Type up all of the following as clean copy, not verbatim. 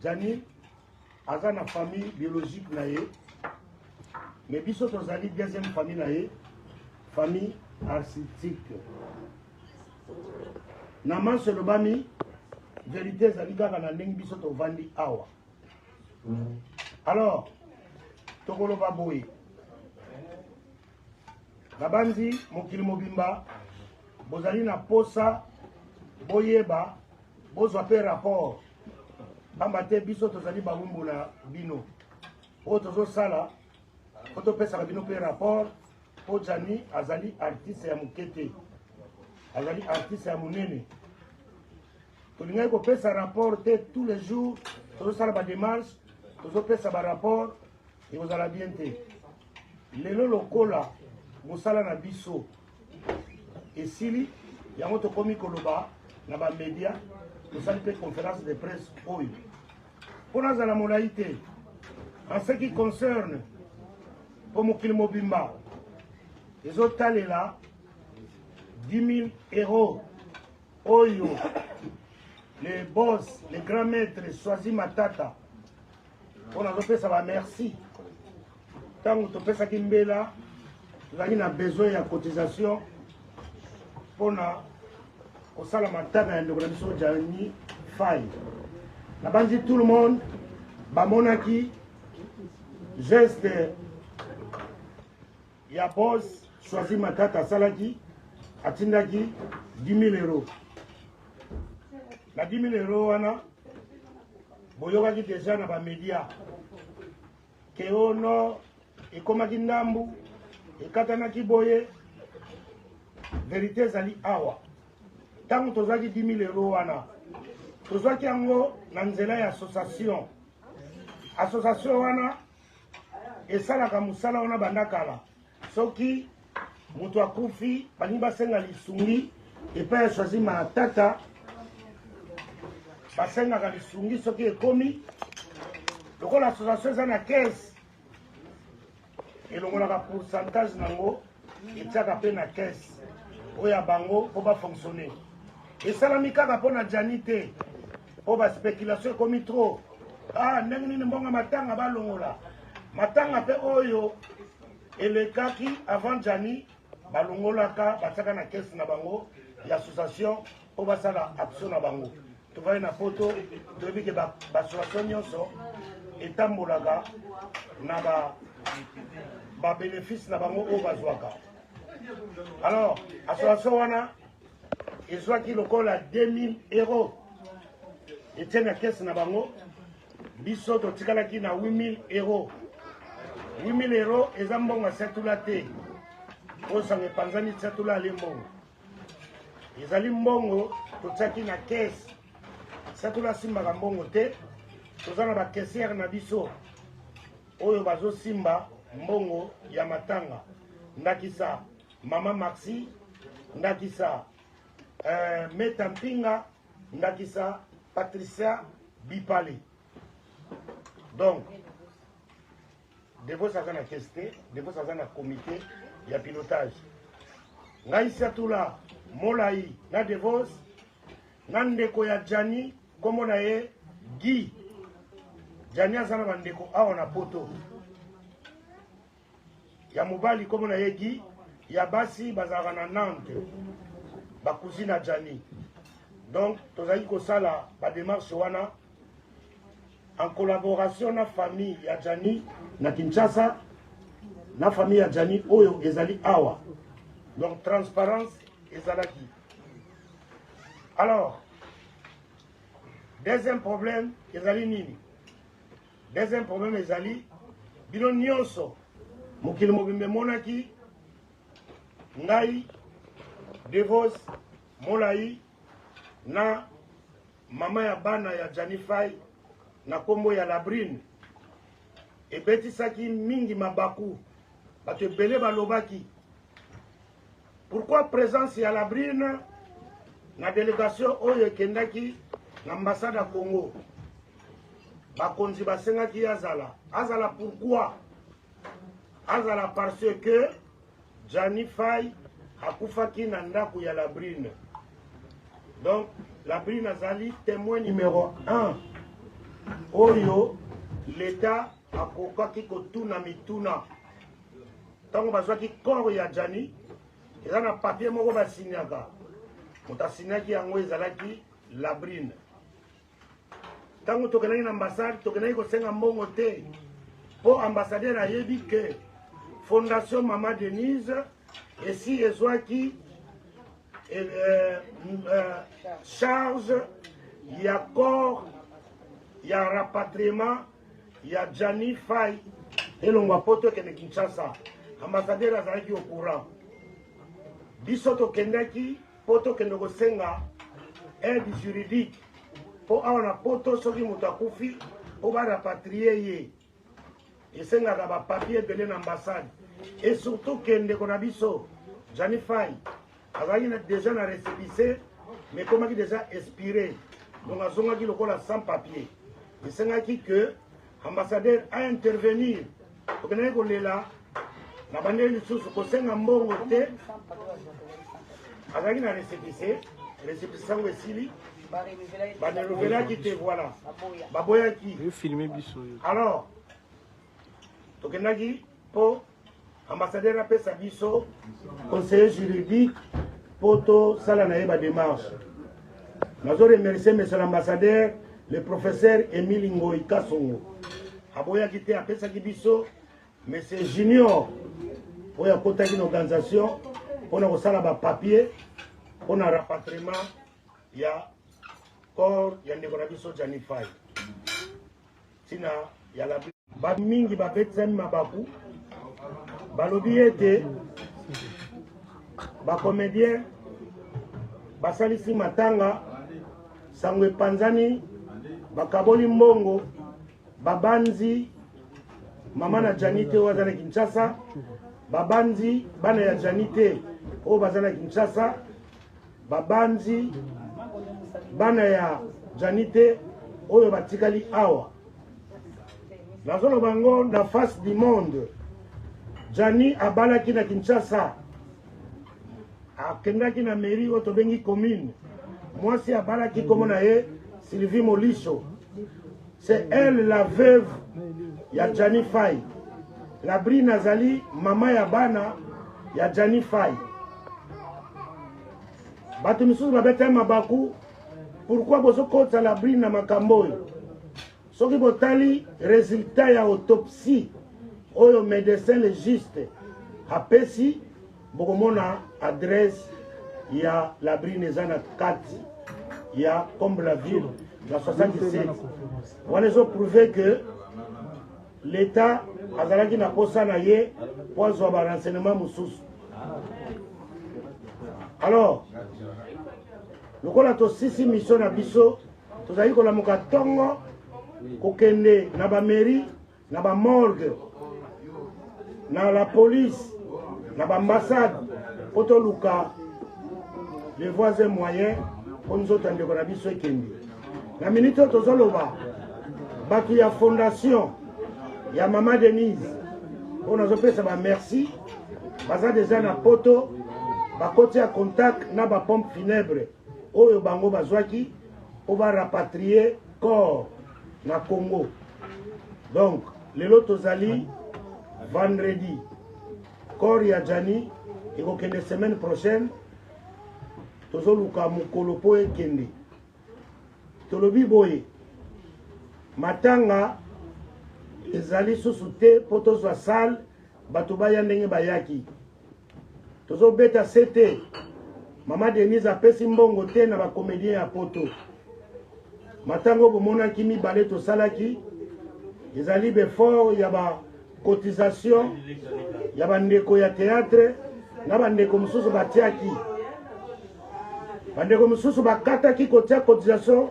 Djani aza na famille biologique na ye, mais biso tozali deuxième famille na ye, famille artistique. Na manso elobami, verité ezali kaka na ndenge biso tovandi awa. Alors, tokoloba boye, nabanzi mokili mobimba bozali na posa boyeba, bozwa mpe rapport, pamba te biso tozali bawumbu na bino. Oyo tozosala po topesaka bino mpe rapport, po Djani azali artiste ya moke te, azali artiste ya monene. Tolingaki kopesa rapport te tous les jours, tozosala ba démarche, tozopesa ba rapport, ekozala bien te. Lelo lokola mosala na biso esili, yango tokomi koloba na ba media, tosali mpe conférence de presse oyo mpo nazala molai te. En ce qui concerne mpo mokili mobimba ezotalela 10 000 euros oyo le boss, le grand maître Soazi Matata, mpo nazopesa ba merci. Ntango topesaki mbela, tozalaki na besoin ya cotisation mpona kosala matanga ya ndeko na biso Djani Faye. Nabanzi tout le monde bamonaki geste ya boss Soazi Matata asalaki, atindaki 10 000 euros. Na 10 000 euros wana boyokaki deja na bamedia ke ono ekomaki ndambu, ekatanaki boye. Verité ezali awa, ntango tozwaki 10 000 euros wana, tozwaki yango na nzela ya association. Association wana esalaka mosala wana banda kala. Soki moto akufi, balingi basenga lisungi epai ya Soazi Matata, basengaka lisungi. Soki ekomi lokola association eza na caisse, elongolaka pourcentage nango, etiaka mpe na caisse oyo ya bango mpo bafonctionne. Esalami kaka mpo na Djani te, mpo baspéculation ekomi trop. Ah, ndenge nini mbongo matanga balongola? Matanga mpe oyo elekaki avant Djani, balongolaka, batiaka na caisse na bango ya association mpo basala action na bango. Tovandi na poto, toyebi ke baassociation nyonso etambolaka na babénéfice na bango oyo bazwaka. Alors association wana ezwaki lokola 2000 euros, etie na caisse na bango. Biso totikalaki na 8000 euros. 8000 euros eza mbongo ya Siatula te, oyo sango epanzani Siatula ale mbongo. Ezali mbongo totiaki na caisse. Siatula asimbaka mbongo te, toza na bacaissière na biso oyo bazosimba mbongo ya matanga, ndakisa mama Maxi, ndakisa Meta Mpinga, ndakisa Patricia Bipale. Donc Devos aza na caisse te, Devos aza na comité ya pilotage. Ngai Siatula Molai na Devos na ndeko ya Djani, nkombo na ye Guy. Djani aza na bandeko awa na poto, ya mobali nkombo na ye Guy, ya basi bazalaka na Nantes, bacousine ya Djani. Donc tozalaki kosala badémarche wana en collaboration na famille ya Djani na Kinshasa, na famille ya Djani oyo ezali awa. Donc transparence ezalaki. Alors deuxième problème ezali nini? Deuxième problème ezali, bino nyonso mokili mobimba emonaki ngai Devos Molai na mama ya bana ya Djani Faye na nkombo ya Labrine. Ebetisaki mingi mabaku, bato ebele balobaki pourquoi présence ya Labrine na délégation oyo ekendaki na ambassade ya Congo. Bakonzi basengaki azala, azala. Pourquoi azala? Parce que Djani Faye akufaki na ndako ya Labrine. Donc Labrine azali témoin numéro 1. Oyo l'Etat akokaki kotuna mituna ntango bazwaki corps ya Gianni, eza na papier moko basignaka, moto asignaki yango ezalaki Labrine. Ntango tokendaki na ambassade, tokendaki kosenga mbongo te, mpo ambassadeur ayebi ke fondation Mama Denise esi ezwaki charge ya corps ya rapatriement ya Gianni Fay elongwa poto ekende Kinshasa. Ambassadeur azalaki au courant. Biso tokendaki mpo tokende kosenga aide juridique, mpo awa na poto soki moto akufi mpo barapatrie ye esengaka bapapier ebele na ambassade, et surtout ke ndeko na biso Gianni Fay azalaki déjà na récépissé, mais ekomaki déjà expiré, donc azongaki lokola sans papier. Esengaki que ambassadeur aintervenir. Tokendaki kolela na bandeli lisusu kosenga mbongo te. Azalaki na récépissé, récépissé yango esili, barenouvelaki te, voilà, baboyaki. Alors tokendaki mpo ambassadeur apesa biso conseiller juridique mpo tosala na ye badémarche. Nazo remercier monsieur l'ambassadeur, le professeur Emile Ngoi Kasongo. Aboyaki te, apesaki biso monsieur Junior oyo akotaki na organisation mpona kosala bapapier mpona rapatriement ya corps ya ndeko na biso Gianni Fay. Ntina ya la bamingi babetisami mabaku, balobi ete bacomédien basalisi matanga, sango epanzani, bakaboli mbongo, babanzi mama na Gianni te oyo aza na Kinshasa, babanzi bana ya Gianni te oyo baza na Kinshasa, babanzi bana ya Gianni te oyo batikali awa. Nazoloba yango na face du monde. Gianni abalaki na Kinshasa, akendaki na mairie oyo tobengi commune. Mwasi abalaki, kombo na ye Sylvie Moliso. C'est elle la veuve ya Gianni Fay. Labrine azali mama ya bana ya Gianni Fay. Bato misusu babeta mabaku, pourquoi bozokotisa Labrine na makambo oyo? Soki botali résultat ya autopsie oyo médecin légiste apesi, bokomona adresse ya Labrine eza na kati ya Combe la Ville na 77. Wana ezoprouve que l'État azalaki na posa na ye mpo azwa barenseignement mosusu. Alors lokola tosisi mission na biso, tozali kolamuka ntongo kokende na bamairie, na bamorgue, na la police, na baambassade, mpo toluka les voies et moyens mpo nzoto ya ndeko na biso ekende. Na minute oyo tozoloba, bato ya fondation ya Mama Denise oyo nazopesa bamerci baza deja na poto, bakoti ya contact na bapompe funèbre oyo bango bazwaki mpo barapatrie corps na Congo. Donc lelo tozali vendredi, corps ya Gianni ekokende semaine prochaine. Tozoluka mokolo mpo ekende. Tolobi boye, matanga ezali susu te mpo tozwa salle, bato baya ndenge bayaki. Tozobeta se te, Mama Denise apesi mbongo te na bacomédien ya poto. Matanga oyo bomonaki mibale tosalaki ezali befort ya bacotisation ya bandeko ya théâtre na bandeko mosusu batiaki. Bandeko mosusu bakataki kotia cotisation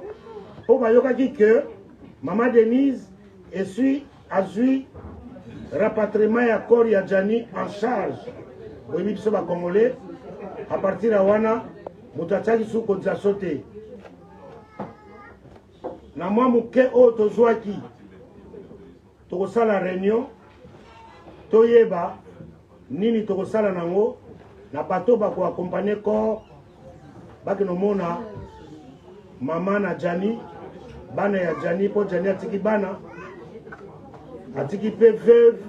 mpo bayokaki ke Mama Denise esui azwi rapatriement ya corps ya Gianni en charge. Boyebi biso bacongolais, à partir ya wana moto atiaki su cotisation te. Na mwa moke oyo tozwaki, tokosala réunion toyeba nini tokosala nango na bato bakoakompagne corps, bakende omona mama na Gianni. Bana ya Gianni mpo Gianni atiki bana, atiki mpe veuve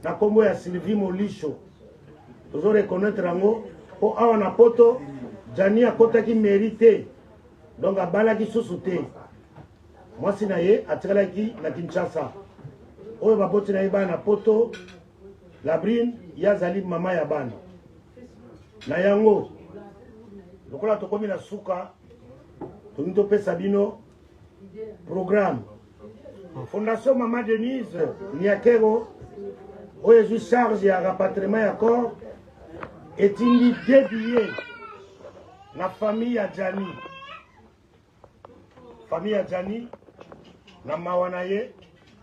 na nkombo ya Sylvie Molisho. Tozo reconnaître yango mpo awa na poto Gianni akotaki mairie te, donc abalaki susu te. Mwasi na ye atikalaki na Kinshasa. Oyo baboti na ye bana na poto, Labrine ye azali mama ya bana. Na yango lokola tokomi na suka, tolingi topesa bino programme. Fondation Mama Denise Niakero oyo ezwi charge ya rapatriement ya corps etindi deux billets na famille ya Gianni. Famille ya Gianni na mawa na ye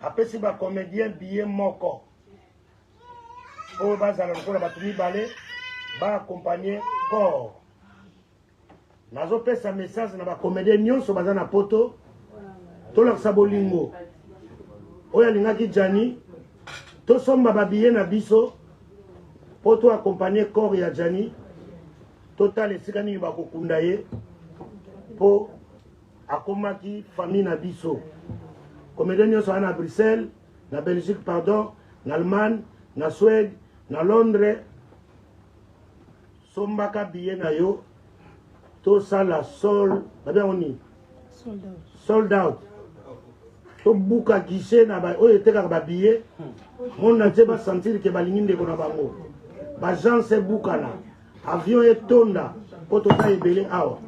apesi ba comédien billet moko oyo bazala lokola bato mibale ba accompagner corps. Nazopesa message na ba comédien nyonso baza na poto, tolakisa bolingo oyo alingaki Gianni, tosomba ba billet na biso po to accompagner corps ya Gianni, totala esika nini bakokunda ye po akomaki famille na biso. Comédien nyonso aza na Bruxelles, na Belgique pardon, na Allemagne, na Suède, na Londres, sombaka billet na yo, tosala sol babengo nini, sold out, tobuka guichet na ba oyo etekaka ba billet, monde entier ba sentir ke balingi ndeko na bango, ba agence ebukana, avion etonda po toza ebele awa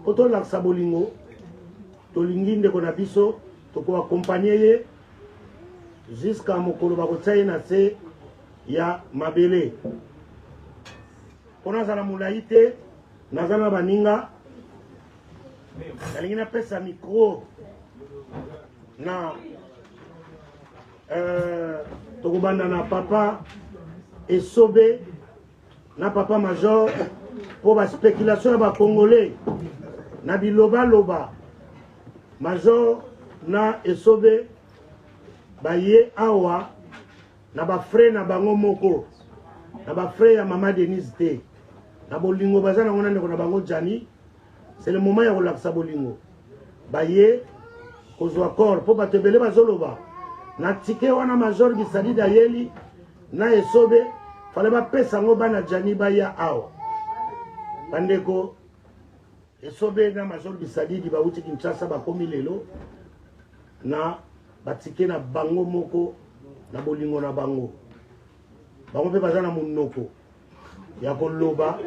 po tolakisa bolingo, tolingi ndeko na biso, toko accompagner ye jusqu'à mokolo bakotia ye na se ya mabele. Mpo nazala molai te, naza na baninga, nalingi napesa micro na tokobanda na papa Esobe na papa Major mpo ba spéculation ya ba Congolais na bilobaloba. Major na Esobe baye awa na ba frais na bango moko, na ba frais ya mama Denise te, na bolingo baza nango na ndeko na bango Gianni. C'est le moment ya kolakisa bolingo, baye kozwa corps mpo bato ebele bazoloba na tike wana Major Bisadidi ayeli na Esobe, fale bapesa yango bana Gianni baya awa. Bandeko Esobe na Major Bisadidi bauti Kinshasa, bakomi lelo na batike na bango moko na bolingo na bango. Bango mpe baza na monoko ya koloba,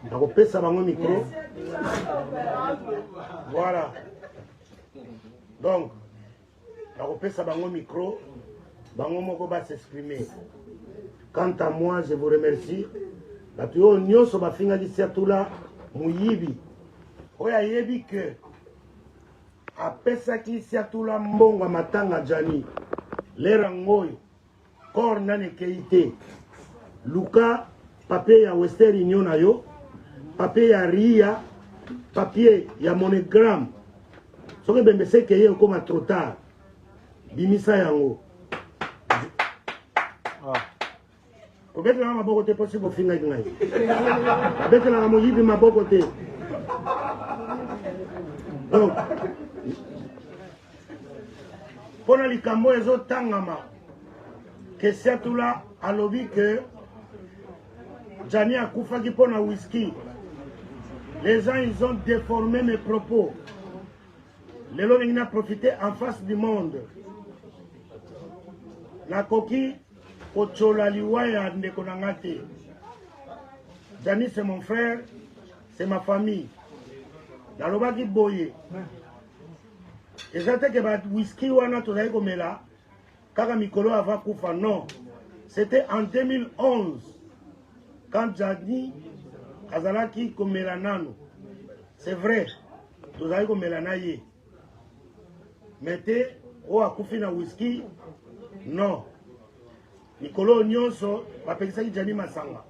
na kopesa bango micro. Voilà, donc na kopesa bango micro, bango moko ba s'exprimer. Quant à moi, je vous remercie. Bato oyo nyonso bafingaki Siatula moyibi, oyo ayebi ke apesaki Siatula mbongo ya matanga Gianni, lera ngoyo corps nani ekei te, luka papier ya Western Union na yo, papier ya RIA, papier ya MoneyGram. Soki ebembe se ekei, ekoma trop tard, bimisa yango. Kobetelaka maboko te, mposi bofingaki ngai, babetelaka moyibi maboko te. Donc mpona likambo ezotangama ke Siatula alobi ke Gianni akufaki mpona whisky, les gens ils ont déformé mes propos. Lelo ndenge na profiter en face du monde, nakoki kotyola liwa ya ndeko na nga te. Gianni, c'est mon frère, c'est ma famille. Nalobaki boye, eza te ke ba whisky wana tozali komela kaka mikolo avant kufa, non, c'était en 2011 quand Gianni azalaki komela nano. C'est vrai, tozalaki komela na ye, mais te oyo akufi na whisky, non. Mikolo nyonso bapekisaki Gianni masanga.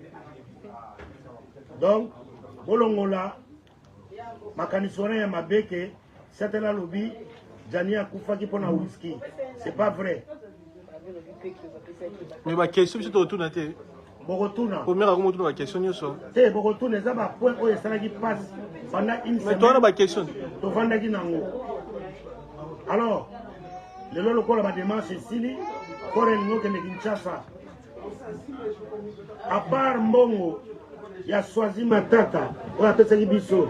Donc bolongola makanisi wana ya mabe ke Satana alobi Gianni akufaki mpo na whisky, c'est pas vrai. Mais ba question biso tokotuna te. Bokotuna. Première akoma otuna ba question nyonso. Te, bokotuna eza ba point oyo esalaki mpasi pendant une Mais towana ba question. Tovandaki nango. Alors lelo lokola ba démarche esili, corps elingi okende Kinshasa. À part mbongo ya Swazi Matata oyo apesaki biso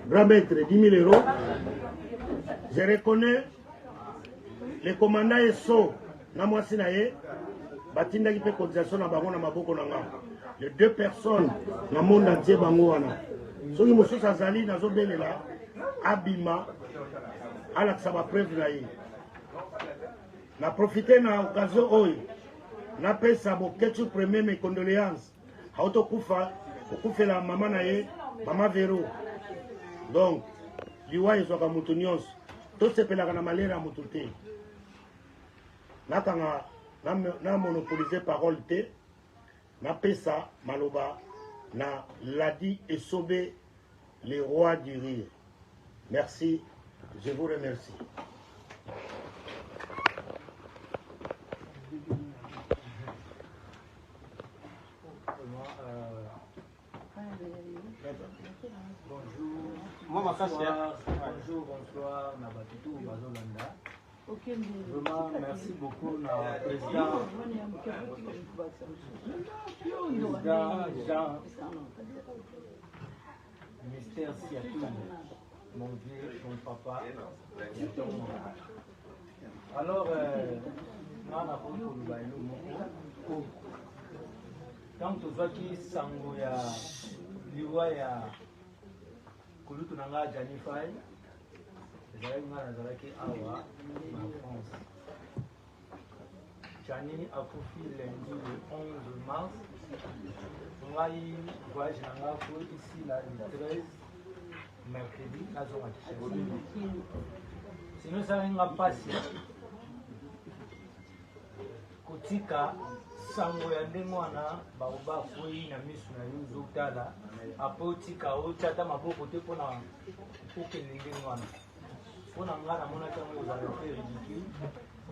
grand maître 10 000 euros, je reconnais le commandant Esso na mwasi na ye batindaki mpe cotisation na bango na maboko na nga. Les deux personnes na monde entier bango wana, soki mosusu azali nazobelela abima alakisa bapreuve na ye. Na profite na occasion oyo napesa Boketshu premier mes condoléances, autokufa kokufela mama na ye, mama Vero. Donc liwa ezwaka moto nyonso, tosepelaka na malere ya moto te. Nakanga na monopolise parole te, napesa maloba na Ladi Esobe, le roi du rire. Merci, je vous remercie. Bonjour, bonsoir, bonjour, bonsoir, na bato tout bazolanda. Vraiment, merci beaucoup na président, président Jean Mister Siatoun, mon vieux, mon papa. Alors, nga nakoki koloba elo moko. Ntango tozwaki sango ya liwa ya kulutu na nga Djany Fay, ezalaki nga nazalaki awa na France. Djany akufi lundi le 11 mars. Ngai voyage na nga fo isila le 13, mercredi, nazonga Kinshasa. Sinon esalaki nga mpasi kotika sango ya ndenge wana, baoba akwei na misu na yo, ozotala apo otika otya ata maboko te mpona okende ndenge wana. Mpona nga namonaki yango kozala mpe ridicule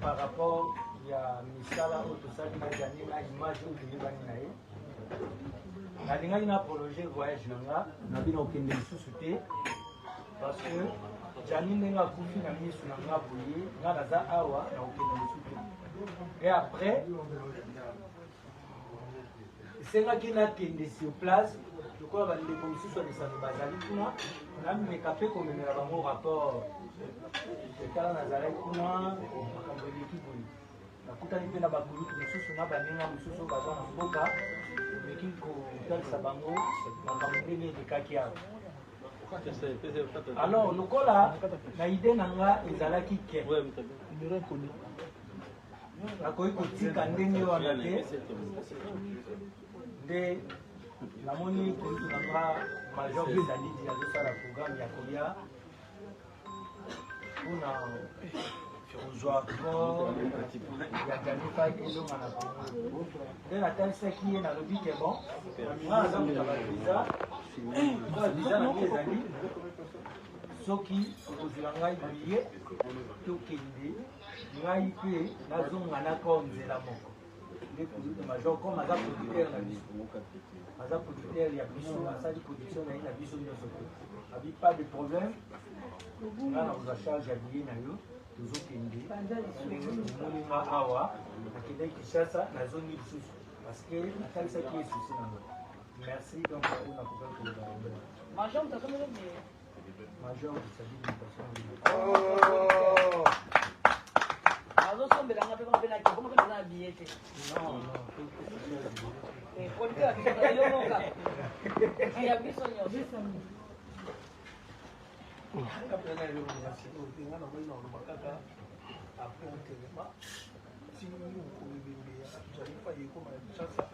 par rapport ya misala oyo tosali na Djany, na image oyo toyebani na ye. Nalingaki na prolonger voyage na nga na bino, okende lisusu te, parce que Djany ndenge akufi na misu na nga boye, nga naza awa na kokende lisusu te. Et après esengaki nakende sur place, lokola bandeko mosusu ya lisano bazali kuna, nameka mpe komemela bango rapport. Etala, nazalaki kuna, makambo eleki boye, nakutani mpe na bakulutu mosusu na baninga mosusu oyo baza na mboka, meki kotalisa bango makambo ndenge elekaki awa. Alors lokola na idée na nga ezalaki ke nakoki kotika ndenge wana te, nde namoni kulutu na nga major Bisalidi azosala programme ya koya mpona kozwa corps ya Djany Fay ezonga na Congo. Nde natalisaki ye, nalobi ke bon, nga naza moto ya bavisa, visa na ngai ezali soki okozwela ngai billet, tokende, ngai mpe nazonga na corps nzela moko. Nde kulutu major, comme aza producteur na biso, aza producteur ya biso, asali production na ye na biso nyonso te, abi pas de problème, nga na kozwa charge ya billet na yo, tozokende. Ndenge omoni nga awa, nakendaki Kinshasa, nazongi lisusu parce que natalisaki ye souci na nga. Merci. Donc oyo nakokaki koloba yango. Major, moto akomeli billet. Major Bisadidi, Oh. Azosombela nga mpe mpe nake bongo mpe naza na billet te. Non, non. Producteur ya biso, yo moko kaka ya biso nyonso. Nga mpenza eloko na sikoyo te. Nga namoni na koloba kaka après enterrement, ti mokolo ebembe ya Djany Fay ekoma na Kinshasa,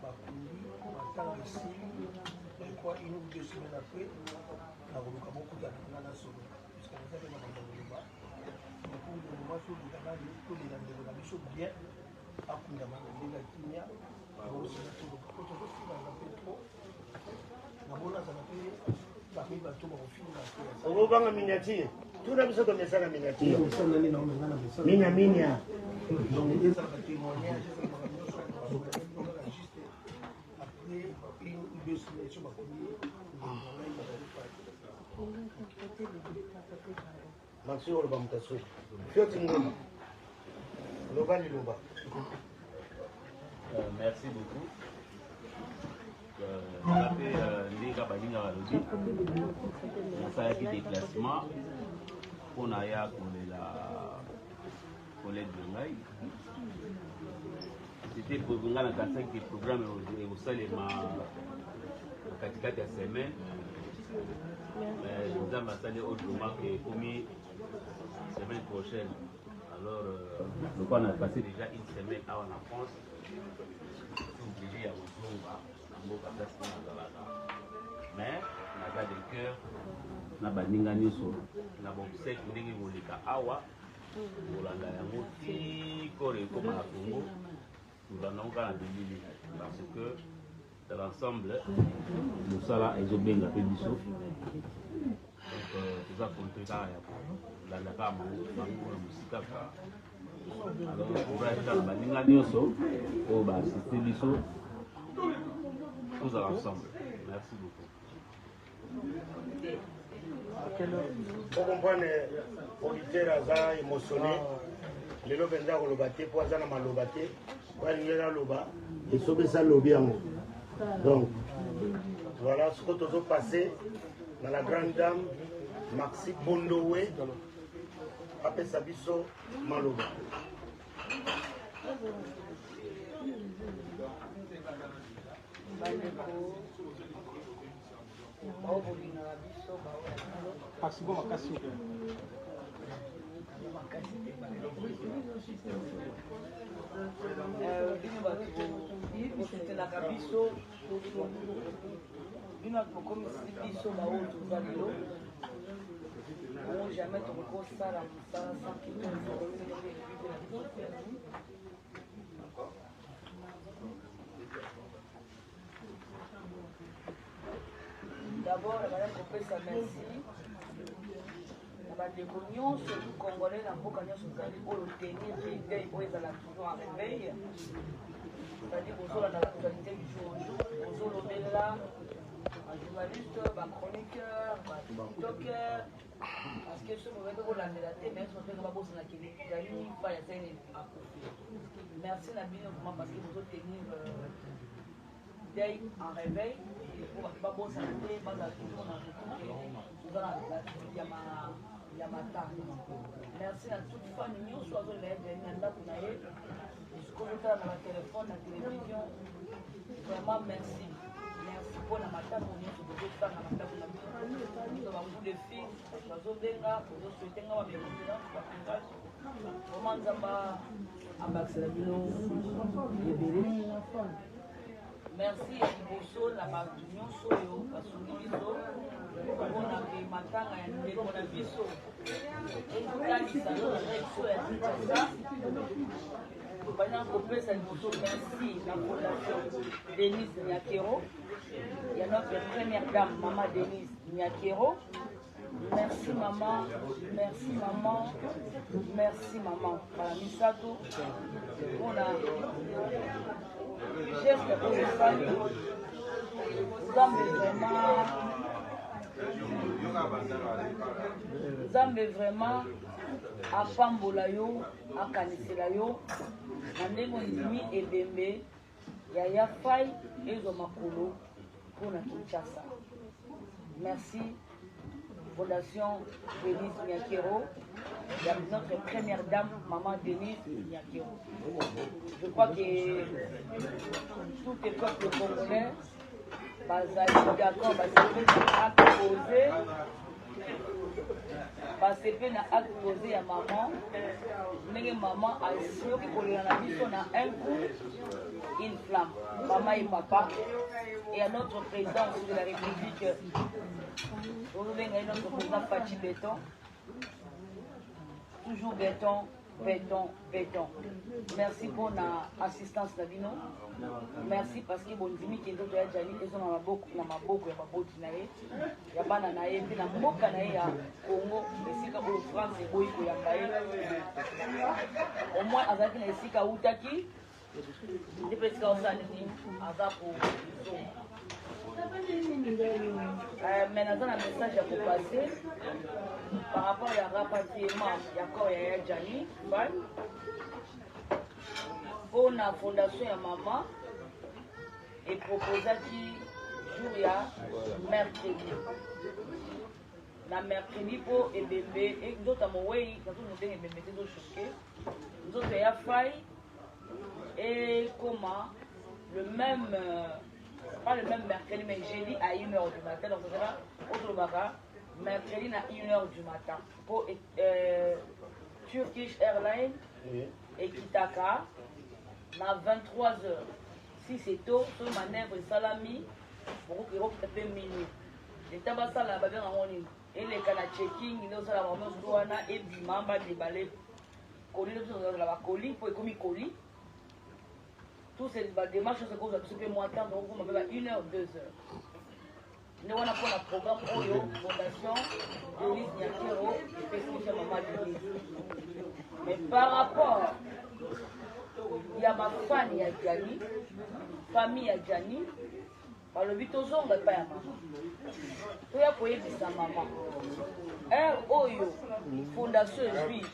bakundi, matanga esili, je crois une ou 2 semaines après, nakoluka bokutana nga na solo, puisque naza mpe na makambo koloba. Mais pour le moment, toluka nani, tolela ndeko na biso bien, akundama na ndenge ya kimia. Osila toloba po tozofingana mpe trop, namoni azala mpe parmi bato bakofinga te. Okobanga miniature, tuna biso tomesana miniature, minya minya. Donc ezala batémoignage, ezala makambo nyonso, kaka juste après 1 ou 2 semaines so bakomi ndeko na ngai Djany Fay. Maxi oloba moto asuki. Fioti Ngoma, loba liloba. Merci beaucoup. Nga mpe ndenge baninga balobi, nasalaki déplacement mpo na ya kolela collègue na ngai. C'était pour nga, nakanisaki ke programme ekosalema na katikati ya semaine, mais Nzambe asali autrement ke ekomi semaine prochaine. Alors lokola na passé déjà une semaine awa na France, suis obligé ya kozonga na mboka place nga nazalaka, mais naza de cœur na baninga nyonso na baobsèques. Ndenge koleka awa, kolanda yango ti corps ekóma na Congo, kolanda yango kaka na bilili, parce que dans l'ensemble mosala ezobenga mpe biso. Donc toza contre kaka ya kolanda kaka bango na mosika kaka. Alors courage kaka baninga nyonso oyo baassiste biso, tozala ensemble. Merci beaucoup. Ocomprendre, auditeur aza émotionné lelo mpenza, koloba te mpo aza na maloba te po alingi aloba esoki esi alobi yango. Donc voilà, sikoyo tozopasse na la grande dame Maxi Bondowe, apesa biso maloba. Bandeko bao bolingaka biso, bao Maxi bo makasi. Makasi te. Bino bato bosutenaka biso, bino bato bokomisi biso baoyo toza lelo. Bongo jamais tokoki kosala mosala sans que na biso perdu. D'abord nabandaki kopesa merci na bandeko nyonso du congolais na mboka nyonso ozali, oyo tenir réveil, oyo ezala toujours en réveil, c'est-à-dire bozolanda l'actualité du jour au jour, bozolobela bajournaliste, bachroniqueur, batiktokeur, parce que soki bozali kolandela te, mais soki babosana kende ezali fa ya sene akufi. Merci na bino vraiment, parce que bozotenir deuil en réveil po bato babosana te, bazala toujours na retour toza na ya matanga. Merci na toute famille nyonso azolela ye Jani na ndako na ye, kozotala na batelefone, na télévision. Vraiment merci, merci mpona matanga nyonso bozotanga na ndako na bino. Bacoup de fil bazobenga, bozosouhaiter nga bameconfidence, bacourage. Vraiment Nzambe abakisela bino ebele. Merci ya liboso na bato nyonso oyo basungi biso mpona ke matanga ya ndeko na biso ekotalisa direction ya Kinshasa. Tobanda kopesa liboso merci na fondation Denise Nyakero ya notre première dame, mama Denise Nyakero. Merci maman, merci maman, merci maman. Mbala misato mpona geste oyo osali. Nzambe vraiment, Nzambe vraiment apambola yo, akanisela yo na ndenge ondimi ebembe ya ya Fai ezwa makolo mpona Kinshasa. Merci fondation Denise Nyakero ya notre première dame, maman Denise Nyakero. Je crois que tout le peuple congolais bazali d'accord, basepeli na acte posé, basepeli na acte posé ya maman, ndenge maman ayoki kolela na biso na un coup une flamme, maman et papa. Et à notre président aussi de la République, ozobenga ye notre président Fatshi Béton, toujours béton, béton, béton. Merci mpona assistance na bino. Merci parce que bondimi ke nzoto ya Jani eza na maboko, na maboko ya baboti na ye, ya bana na ye, mpe na mboka na ye ya Congo, esika oyo France eboyi koyamba ye. Au moins azalaki na esika awutaki nde mpe esika osala nini, aza kozonga. Euh, mais naza na message ya kopase par rapport ya rapatriement ya corps ya ya Gianni Fall mpo na fondation ya mama eproposaki jour ya mercredi na mercredi mpo ebembe e, nzoto ya mowei nazo mobenga ebembe te ezochoke nzoto ya fai ekoma le même euh, pas le même mercredi mais jeudi à 1 heure du matin donc ça sera oyo tolobaka mercredi na 1 heure du matin mpo euh, turkish airline ekitaka na 23 heures si c'est tôt soki manœuvre esalami ekokita mpe minuit leta basala babenga yango nini eleka na checking nde osala bango nyonso wana ebima badebale koli nde biso tozala bakoli mpo ekomi koli tous ces badémarche nyonso ekozwa biso mpe mwa temps tokokoma mpe ba une heure deux heures nde wana mpo na programme oyo fondation denise nyakero epesi biso mama denise mais par rapport ya bafani ya jani famille ya jani balobi tozonga epai ya mama toya koyebisa mama heure oyo fondation ezwi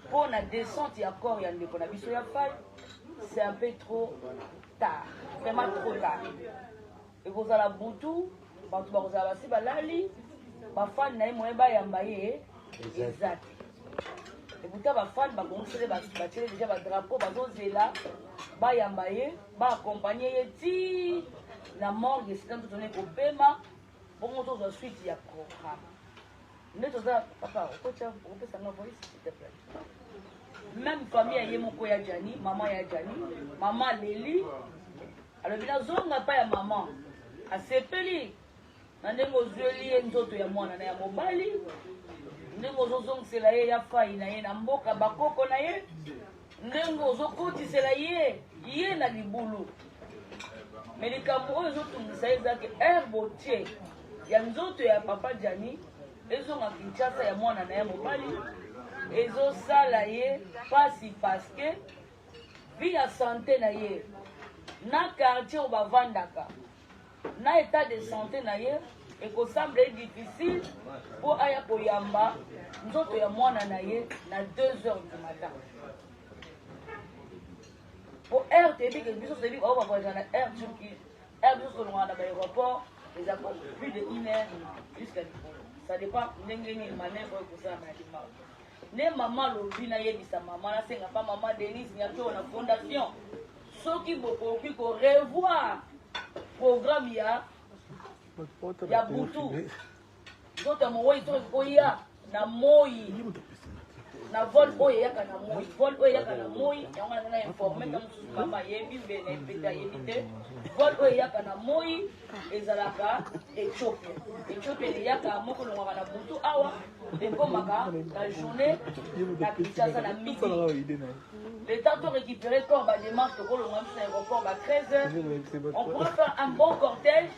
mpo na descente ya corps ya ndeko na biso ya fai c'est un peu trop tard vraiment trop tard ekozala butu bato bakozala basi balali bafani na ye moye bayamba ye eza te ebuta bafani babongisele batiele deja badrapeau bazozela bayamba ye baakompagne ye ti na morgue esika nzoto na ekopema bongo tozwa suite ya programme nde toza papa okotya okopesa nga voice s'il te plaît même famille ya ye moko ya jani mama ya jani mama leli alobi nazonga epai ya mama asepeli na ndenge ozweli ye nzoto ya mwana na ya mobali ndenge ozozongisela ye ya fai na ye na mboka bakoko na ye ndenge ozokotisela ye ye na libulu me likambo oyo ezotungisa ye ezaki heure botie ya nzoto ya papa jani ezonga kinshasa ya mwana na ye mobali ezosala ye mpasi parceke vie ya sante na ye na quartier oyo bavandaka na etat de sante na ye ekosemble ye difficile mpo aya koyamba nzoto ya mwana na ye na 2 heures du matin mpo heure toyebi ke biso toyebi oyo bavoyagaka na air turquie heure biso tolongaka na baaéroport eza plus de une heure jusqu'à likolo ça dépend ndenge nini manœuvre oyo ekosalama ya limao nde mama alobi nayebisa mama nasenga pa mama denise nyakeo na fondation soki bokoki ko revoir programme ya ya butu nzoto ya mowei soki ekoya na moi na vol oyo eyaka na moi vol oyo eyaka na moi yango naza na informe ta mosusu mama ayebi mbe na epete ayebi te vol oyo eyaka na moi ezalaka ethiopia ethiopia eyaka moko elongwaka na butu awa ekomaka na journée na kinshasa na midi Le temps de récupérer corps, bah, démarche, tokolonga biso na aéroport ba 13 heures. On pourrait faire un bon cortège.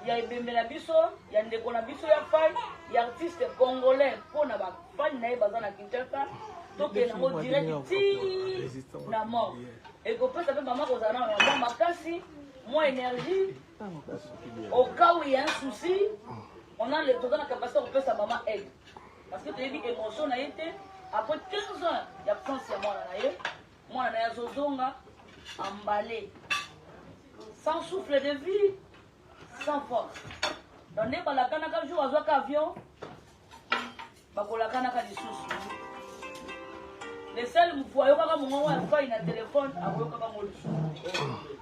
Ya ebembe na biso, ya ndeko na biso ya fai, ya artiste congolais mpo na bafani na ye baza na Kinshasa, tokende yango direct ti na mort. Ekopesa mpe mama kozala na mwa makasi, mwa énergie. Au cas où il y a un souci, on a le toza na capacité ya kopesa mama aide. Parce que toyebi émotion na ye te après 15 ans ya absence ya mwana na ye mwana na ye azozonga emballé sans souffle de vie sans force donc nde balakanaka jour azwaka avion bakolakanaka lisusu le seul mofu ayokaka mongongo ya fai na telefone akoyokaka ngo lisusu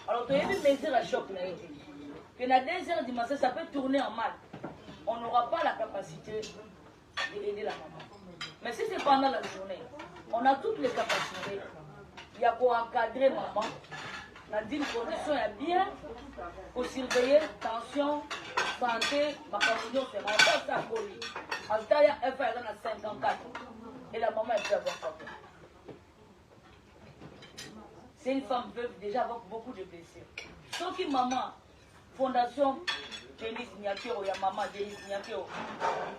alors toyebi mesure ya choc na ye te que na 2 heures du matin ça peut tourner en mal on n'aura pas la capacité d'aider la maman. Mais si c'est pendant la journée, on a toutes les capacités. Il y a quoi encadrer maman, dans une condition ya bien, pour surveiller tension, santé, makambo nyonso ya maman ça akoli. Ata ya FA eza na 54 et la maman elle peut avoir combien? C'est une femme veuve déjà avec beaucoup de blessures. Soki maman Fondation Denise Nyakero ya maman Denise Nyakero,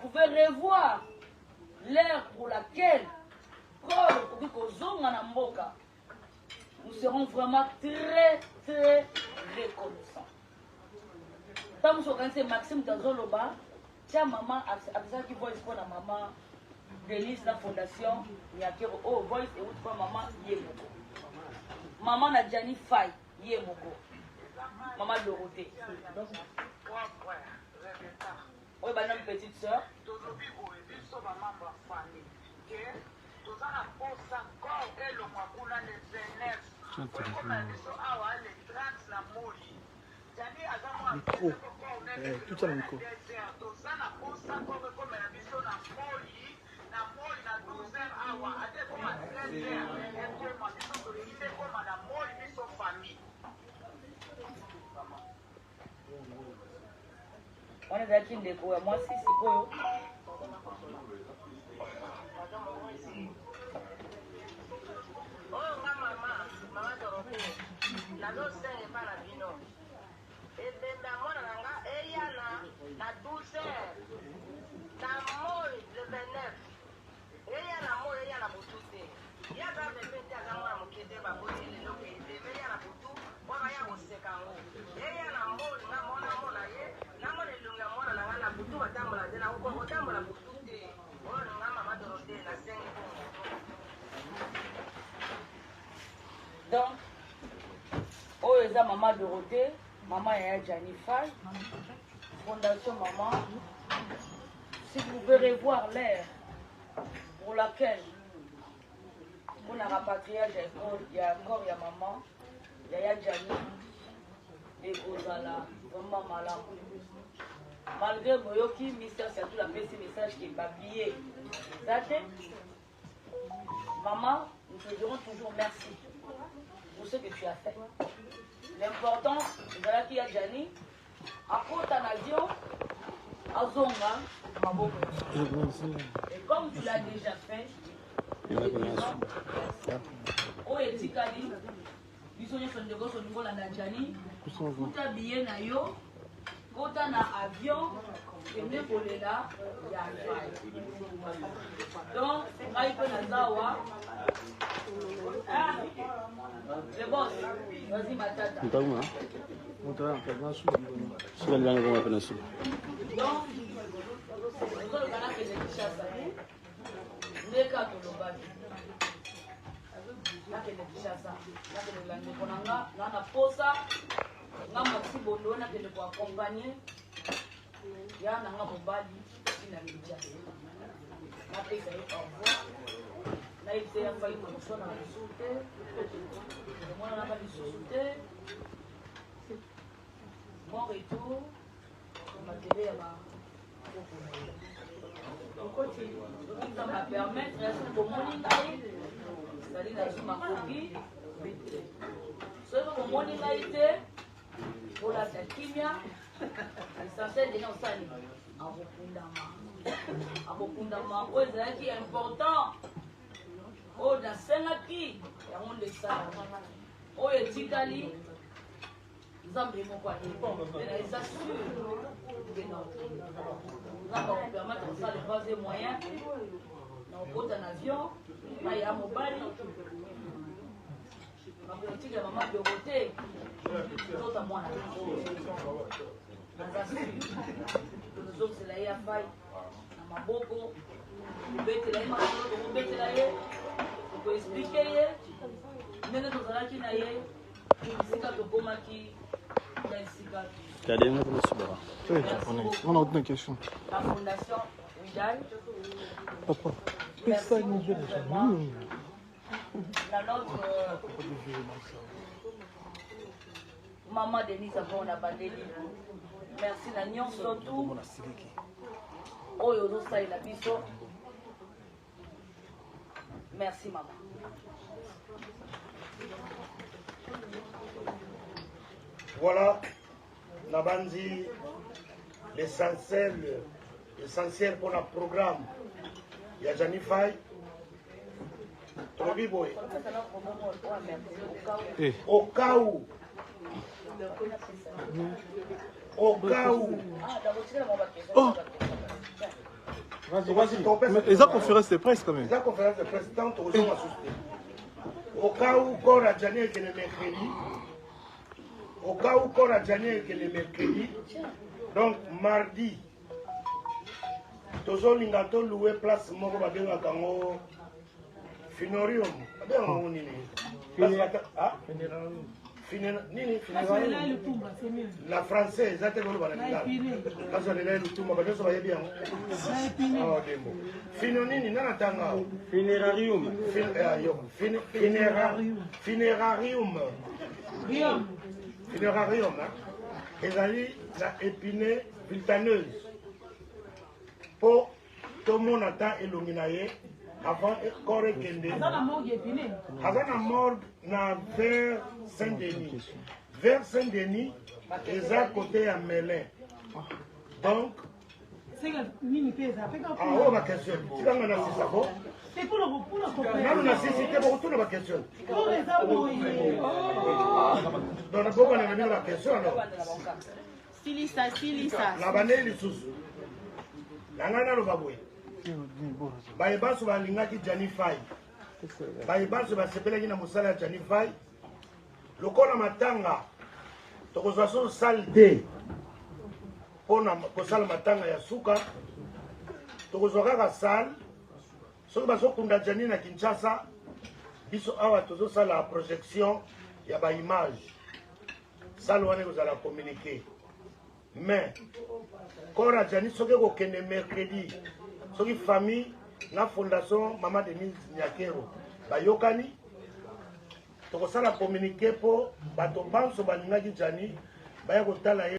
vous pouvez revoir l'heure pour laquelle corps ekoki kozonga na mboka. Nous serons vraiment très très reconnaissants. Ntango mosusu okanisi Maxime moto azoloba, tia mama apesaki voice mpo na mama Denise na fondation Nyakero. Oyo oh, voice euti mpo mama ye moko, mama na Gianni Fay ye moko, mama Dorothée oyo bana petite sœur. Tolobi boye biso ba membre ya famille ke toza na posa corps elongwa kuna le 29 po ekoma ya biso awa le 30 na moyi. Djani aza mwa Micro. Eh, tout ça na micro. Toza na posa corps ekomela biso na moyi na moyi na 12 heures awa ata ekoma 13 heures ekoma biso tolingi nde ekoma na moyi biso famille. Wana ezalaki ndeko ya mwasi sikoyo. Oyo nga mama, mama Dorothee, nazosenga epa na bino ebembe ya mwana na nga eya na na 12 heures na moi le 29 eya na moi eya na butu te ye aza bebe te aza mwana moke te baboti lelo ke ebembe eya na butu mpo baya koseka yango eya na moi nga mona mona ye namona elongi ya mwana na nga na butu batambola te nakokoka kotambola butu te oyo nga mama Dorothee nasengi bongo. Donc oyo eza mama Dorothée, mama ya Gianni Fay, fondation maman. Si vous pouvez revoir l'heure pour laquelle mpona rapatriage ya école ya corps ya maman yaya Gianni, ekozala vraiment malamu. Malgré boyoki Mister Siatula apesi message ke babillet eza te. Maman, nous te dirons toujours merci pour ce que tu as fait. L'importance ezalaki ya Gianni akota na avion azonga na maboko. Et comme tu l'as déjà fait, oyo etikali biso nyonso ndeko nyonso olingi olanda Gianni, futa billet na yo, kota na avion, kende kolela ya Fay. Donc ngai mpe naza awa. Ah, le boss, vas-y matata. Ntango suka libanga koma mpe na suka. Donc ozoloba nakende Kinshasa ndeka tolobaki nakende Kinshasa, nakende kolela ndeko na nga na na posa nga Maxi Bondo, nakende koaccompagne ya na nga mobali ntina Kinshasa, napesa ye au revoir, nayebisa ye afai tokoswana lisusu te, tomonanaka lisusu te. Bon retour mabele ya ba soki Nzambe apermettre, soki bomoni ngai ezali nazwi makoki, soki bomoni ngai te, bolata kimia. Essentiel deja osali akokundama, akokundama. Oyo ezalaki important oyo nasengaki yango nde esalama. Oyo etikali Nzambe moko ayebi, mpe na eza sur ke na Nzambe akopermettre kosala voies et moyen na kokota na avion epai ya mobali nakotika mama Dorothée tota mwana. Naza sur tozongisela ye afai na maboko, kobetela ye masolo, tokobetela ye, tokoexplike ye ndenge tozalaki na ye esika tokomaki na esika. Tadenge kuna subaka. On a une question. La fondation Widal. Papa, pesa nouvelle vraiment. Na notre maman Denise avant na bandeli. Merci na nyonso tout oyo ozosalela biso. Merci maman. Voilà, nabandi l'essentiel, essentiel pour le programme ya Gianni Fay. Tolobi boye au cas où, au cas où. Oh. Vas-y, vas-y. Mais eza conférence de presse quand même. Eza conférence de presse tant tokozonga susu te. Au cas où corps ya Gianni ekende mercredi, au cas où corps ya Gianni ekende mercredi. Donc mardi tozolinga toloue place moko babengaka yango finorium, babengaka yango nini? Ah? Nini na français eza te, koloba na lingala kasi alela lutumba, bato nyonso bayebi yango. Oh, dembo fino nini nana tanga awa? Funerarium. Funerarium, funerarium ezali na Épinay Villetaneuse, mpo tomona ta elongi na ye avant corps ekende. Aza na morgue na vers Saint Denis. Vers Saint Denis eza côté ya Melun. Donc oyo baquestion, tikanga na sisa ko nanu na sisi te, bokotuna baquestion. Donc bobana na bino baquestion alors. Silisa, silisa. Na bandeli lisusu na ngai, naloba boye: baye banso balingaki Jani Fai, baye banso basepelaki na mosala ya Jani Fai, lokola matanga tokozwa so salle te mpona kosala matanga ya suka, tokozwa kaka salle soki bazokunda Jani na Kinshasa. Biso awa tozosala projection ya baimage. Salle wana ekozala communiqué, mais corps ya Jani soki ekokende mercredi, soki famille na fondation Mama Denise Nyakero bayokani, tokosala communiqué mpo bato banso balingaki Jani baya kotala ye.